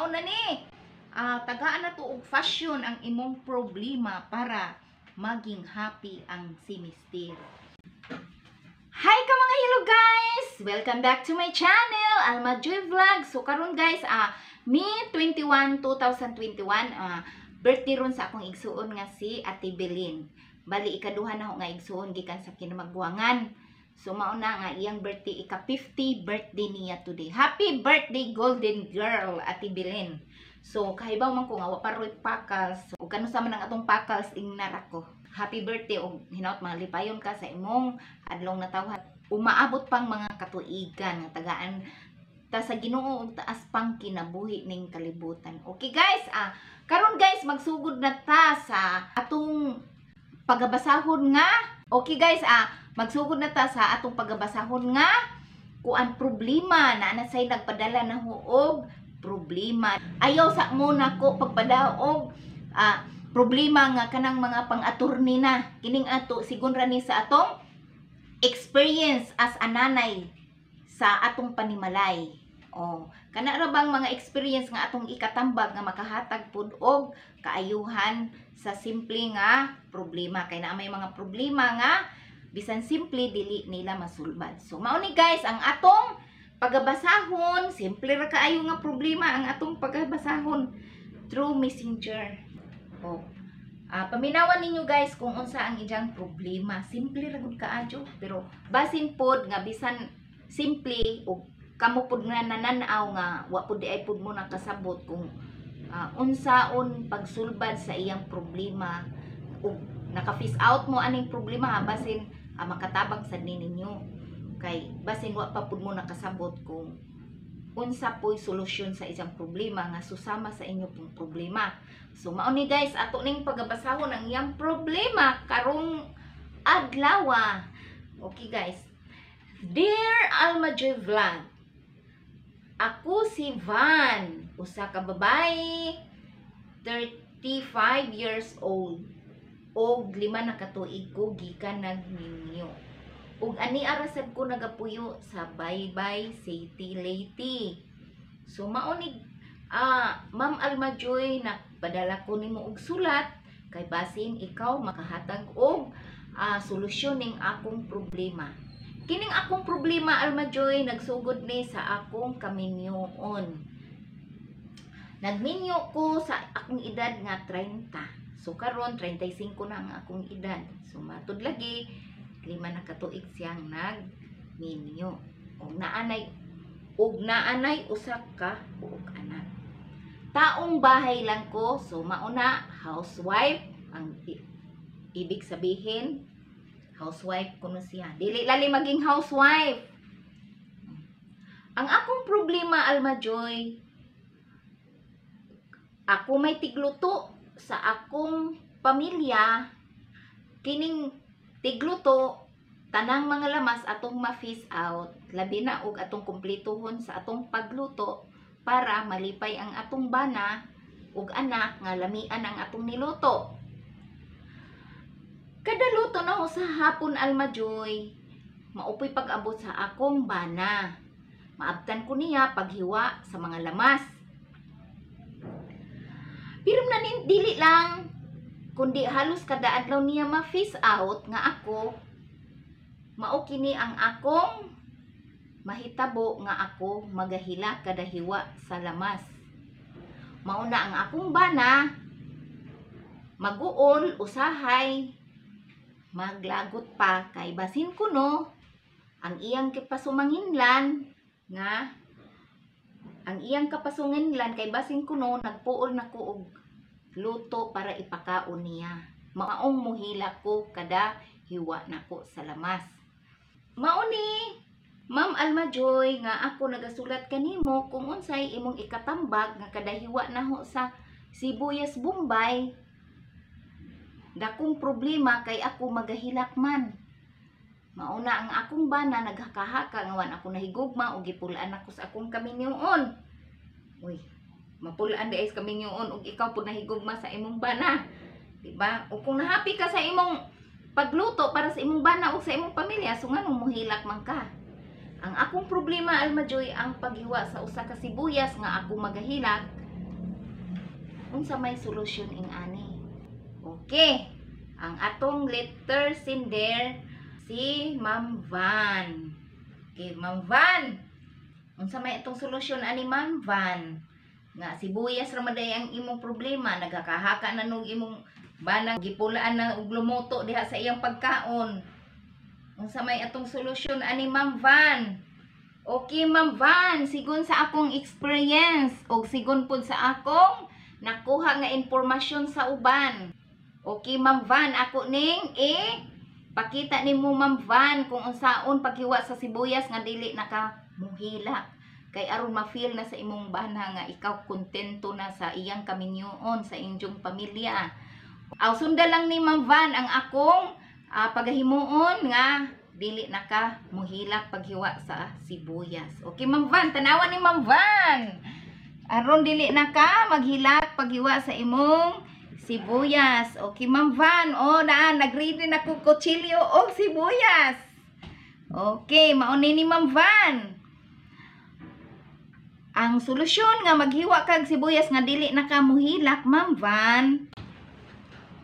Mao na ni. Tagaan na to og fashion ang imong problema para maging happy ang si mister. Hi ka mga hello guys! Welcome back to my channel, Alma Joy Vlog. So karon guys, May 21, 2021, birthday ron sa akong igsuon nga si Ate Belin. Bali ikaduha na ho nga igsuon gikan sa kinamagbuangan. So mao na nga iyang birthday, ika 50 birthday niya today. Happy birthday, golden girl, Ate Belin. So kahibaw man ko nga wa pa roy pakals. Ug kanu sa man ang atong pakals ingnara ko. Happy birthday og hinaut mga lipayon ka sa imong adlong natawhan. Umaabot pang mga katuigan nga tagaan ta sa Ginoo og taas pang kinabuhi ning kalibutan. Okay guys, karon guys, magsugod na ta sa atong pagabasahon nga. Okay guys, magsugod na ta sa atong pagabasahon nga kuan, problema na ana say nagpadala na ho og problema. Ayaw sa mo nako pagpadala og problema nga kanang mga pang-attorney na. Kining ato sigon ra ni sa atong experience as a nanay sa atong panimalay. Oh, kana ra bang mga experience nga atong ikatambag nga makahatag pud og kaayuhan sa simple nga problema, kay naa may mga problema nga bisan simple, dili nila masulbad. So mao ni guys ang atong pagabasahon, simple ra kaayo nga problema ang atong pagabasahon through Messenger. Oh. Paminawan ninyo guys kung unsa ang iyang problema. Simple ra gud kaayo, pero basin pod nga bisan simple og kamo pod nga nananaw nga wa pod di ay pod mo nakasabot kung unsaon pagsulbad sa iyang problema ug naka-face out mo aning problema ha, basin makatabang sad ni ninyo kay basin wa pa pud mo nakasabot kung unsa po'y solusyon sa isang problema nga susama sa inyo pong problema. So mao ni guys, ato ning pagabasahon ang iyang problema karong adlaw. Okay guys. Dear Alma Joy Vlog, ako si Van, usa ka babae, 35 years old, og 5 na katuig ko gikan nagminyo. Ug ani ara sad ko nagapuyo sa Baybay City, Leyte. So mao ni Ma'am Alma Joy, nagpadala ko nimo og sulat kay basin ikaw makahatag og solusyon ning akong problema. Kining akong problema, Alma Joy, nagsugod ni sa akong kaminyoon. Nagminyo ko sa akong edad nga 30. So karon 35 na ang akong edad. So matud lagi 5 na katuig siyang nagminyo. Ug naanay usa ka buok anak. Taong bahay lang ko, so mauna housewife ang ibig sabihin, housewife kuno siya. Dili lali maging housewife. Ang akong problema, Alma Joy, ako may tigluto sa akong pamilya, kining tigluto, tanang mga lamas atong ma-fish out, labi na og atong kumplituhon sa atong pagluto para malipay ang atong bana ug anak nga lamian ang atong niluto. Kada luto na ho sa hapon, Alma Joy, maupoy pag-abot sa akong bana. Maabtan ko niya paghiwa sa mga lamas. Pero na dili lang kundi halos kada adlaw niya ma-fish out nga ako mao kini ang akong mahitabo nga ako magahila kada hiwa sa lamas. Mao na ang akong bana maguol usahay, maglagot pa kay basin kuno ang iyang kapasumanginlan nga ang iyang kapasunginlan kay basin kuno nagpuol na ko og luto para ipakaon niya. Maong muhila ko kada hiwa nako sa lamas. Mao ni, Ma'am Alma Joy, nga ako nagasulat kanimo kung unsay imong ikatambag nga kada hiwa naho sa sibuyas bombay, dakong problema kay ako magahilak man. Mauna ang akong bana naghakahaka nga wan ako nahigugma o gipulaan ako sa akong kaminyoon. Uy, mapulaan di ay sa kaminyoon ug ikaw pud nahigugma sa imong bana. Di ba? O kung nahappy ka sa imong pagluto para sa imong bana o sa imong pamilya, so nganong muhilak man ka? Ang akong problema, Alma Joy, ang paghiwa sa usa ka sibuyas nga ako magahilak. Unsa may solusyon ing ani? Okay. Ang atong letter sender si Ma'am Van. Okay, Ma'am Van. Unsa may atong solusyon ani, Ma'am Van? Nga sibuyas ra man day ang imong problema, nagakahaka na nung imong banang gipulaan na og lumuto diha sa iyang pagkaon. Unsa may atong solusyon ani, Ma'am Van? Okay, Ma'am Van, sigon sa akong experience og sigon pud sa akong nakuha nga impormasyon sa uban. Okay, Ma'am Van, ako ning pakita nimo, Ma'am Van, kung unsaon paghiwa sa sibuyas nga dili naka muhilak. Kay aron ma-feel na sa imong bana nga ikaw kontento na sa iyang kaminyoon sa inyong pamilya. Aw, sunda lang ni Ma'am Van ang akong pagahimuon nga dili naka muhilak paghiwa sa sibuyas. Okay, Ma'am Van, tanawa ni Ma'am Van. Aron dili na ka maghilak paghiwa sa imong sibuyas. Okay, Ma'am Van. Oh, naa nagready na ko kutsilyo og sibuyas. Okay, mao ni Ma'am Van. Ang solusyon nga maghiwa kag sibuyas nga dili na ka muhilak, Ma'am Van.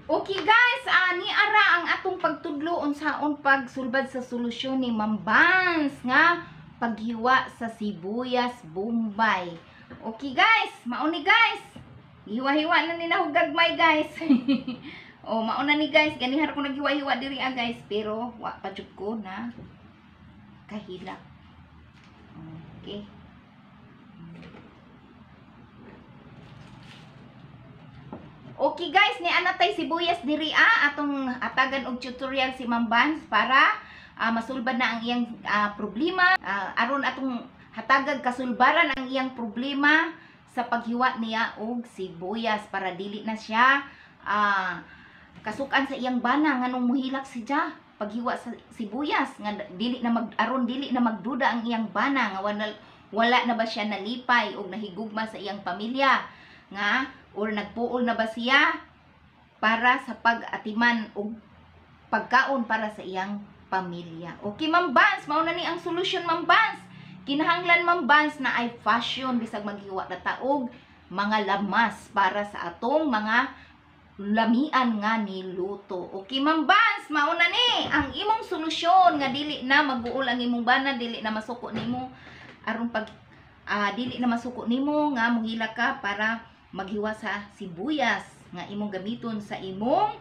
Okay guys, ni ara ang atong pagtudlo unsaon pagsulbad sa solusyon ni Ma'am Vans nga paghiwa sa sibuyas bombay. Okay guys, mao ni guys. Hiwa-hiwa na ni nahugagmay, guys. Oh, mao na ni guys, ganihar ko naghiwa-hiwa diri ah guys, pero wa pa jud ko na kahilak. Okay. Okay guys, ni ana tay sibuyas diri ah, atong atagan og tutorial si Ma'am Vans para masulbad na ang iyang problema. Aron atong hatagag kasulbaran ang iyang problema sa paghiwa niya og sibuyas para dili na siya kasukan sa iyang bana nganong muhilak siya paghiwa sa sibuyas, nga dili na mag aron dili na magduda ang iyang bana nga wala na ba siya nalipay og nahigugma sa iyang pamilya nga or nagpuol na ba siya para sa pag-atiman og pagkaon para sa iyang pamilya. Okay, Ma'am Vans, mao na ni ang solusyon, Ma'am Vans. Kinahanglan, Ma'am Vans, na ay fashion bisag maghiwa na taog mga lamas para sa atong mga lamian nga niluto. Okay, Ma'am Vans, mao na ni ang imong solusyon nga dili na maguol ang imong bana, dili na masuko nimo aron pag dili na masuko nimo nga muhila ka para maghiwa sa sibuyas nga imong gamiton sa imong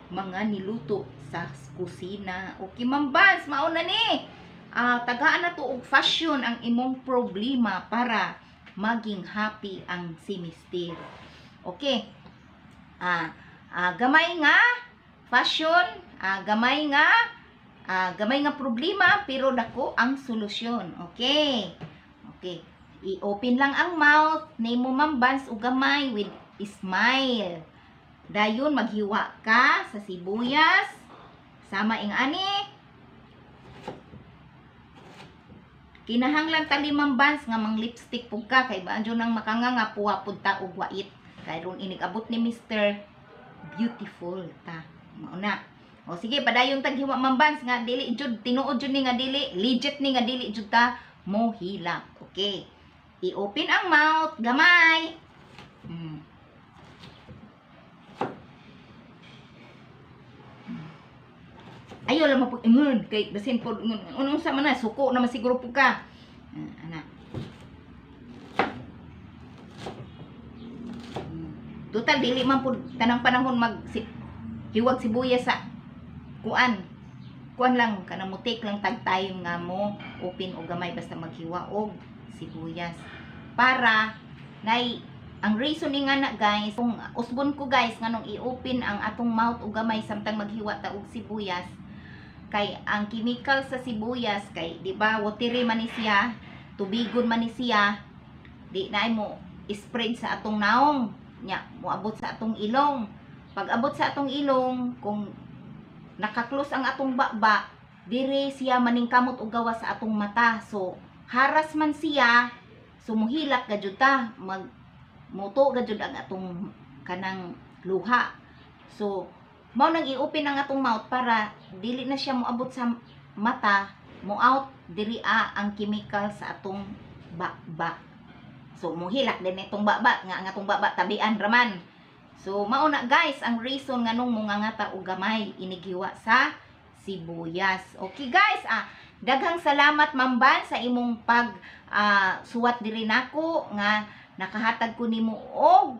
mga niluto sa kusina. Okay, Ma'am Vans, mao na ni. Tagaan na to og fashion ang imong problema para maging happy ang si mister. Okay. Gamay nga fashion, gamay nga problema pero dako ang solusyon. Okay. Okay. I-open lang ang mouth nimo, Ma'am Vans, og gamay with smile. Dayon maghiwa ka sa sibuyas sama ing ani. Kinahanglan tali, Ma'am Vans, nga mang lipstick pug ka kay ba nang makanga nga puwa pud ta og wait. Kay ron inig abot ni Mr. Beautiful ta. Mao na. O sige, padayon tag hiwa, Ma'am Vans, nga dili jud tinuod jud ni nga dili legit ni nga dili jud ta mo hilak. Okay. I-open ang mouth gamay. Ayaw lang mapag ingon kay basin pod ingon unong sa man na suko na masiguro pud ka. Ana. Total dili man pud tanang panahon mag si, hiwag sibuyas sa kuan. Kuan lang kana mo take lang tag time nga mo open og gamay basta maghiwa og sibuyas. Para nay ang reasoning nga na guys, kung usbon ko guys nganong i-open ang atong mouth og gamay samtang maghiwa ta og sibuyas, kay ang chemical sa sibuyas kay di ba watery man ni siya, tubigon man ni siya, di na mo spread sa atong naong nya moabot sa atong ilong. Pag abot sa atong ilong, kung naka-close ang atong baba, dire siya maningkamot og gawas sa atong mata, so haras man siya, so muhilak ga jud ta, mag muto ga jud ang atong kanang luha. So mao nang i-open ang atong mouth para dili na siya moabot sa mata, mo out diri ang chemical sa atong baba. So muhilak din itong baba nga ang atong baba tabian raman. So mao na, guys, ang reason nganong mungangata og gamay inighiwa sa sibuyas. Okay guys, daghang salamat, Ma'am Van, sa imong pag suwat diri nako nga nakahatag ko nimo og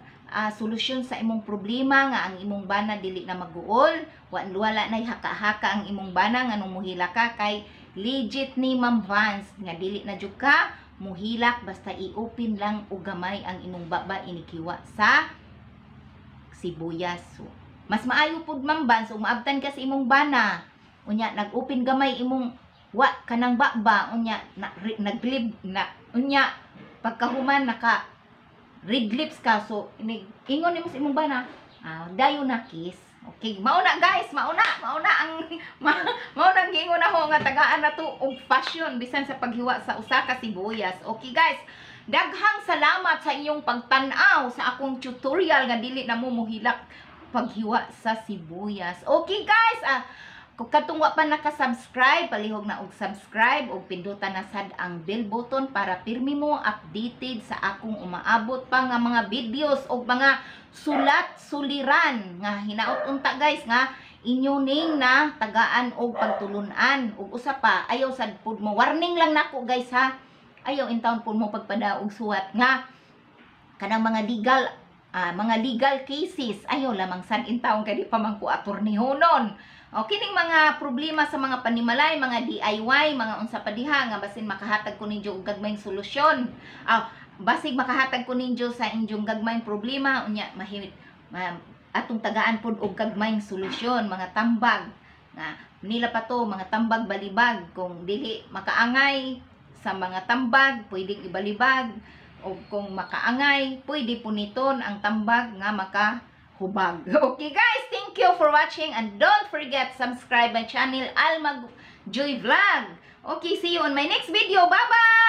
solusyon sa imong problema nga ang imong bana dili na maguol, wala na haka-haka ang imong bana nganong muhilak ka, kay legit ni Ma'am Vance nga dili na jud ka muhilak basta i-open lang og gamay ang imong baba inighiwa sa sibuyas. So, mas maayo pud, Ma'am Vance, ug maabtan ka sa imong bana unya nag-open gamay imong wa kanang baba, unya na, naglib na, unya pagkahuman naka red lips ka, so ingon nimo sa imong bana, dayon na kiss. Okay, mao na guys, mao na ang mao na ang giingon nako nga tagaan na to og fashion bisan sa paghiwa sa usa ka sibuyas. Okay guys, daghang salamat sa inyong pagtan-aw sa akong tutorial nga dili na mo muhilak paghiwa sa sibuyas. Okay guys, kung katong wa pa naka-subscribe, palihog na og subscribe og pindutan na sad ang bell button para pirmi mo updated sa akong umaabot pa nga mga videos og mga sulat suliran nga hinaot unta, guys, nga inyo ning na tagaan og pagtulunan. Ug usa pa, ayaw sad pud mo, warning lang nako guys ha, ayaw intawon pud mo pagpadaog suwat nga kanang mga legal cases. Ayaw lamang sad intawon kay di pa man ko attorney honon. O kining mga problema sa mga panimalay, mga DIY, mga unsa pa diha nga basin makahatag ko ninyo og gagmayng solusyon. Basig makahatag ko ninyo sa inyong gagmayng problema, unya mahimit ma, atong tagaan pod og gagmayng solusyon, mga tambag nga nila pa to, mga tambag balibag. Kung dili makaangay sa mga tambag, pwedeng ibalibag, o kung makaangay, pwede puniton ang tambag nga makahubag. Okay guys, thank you for watching and don't forget subscribe my channel, Alma Joy Vlog. Okay, see you on my next video. Bye-bye!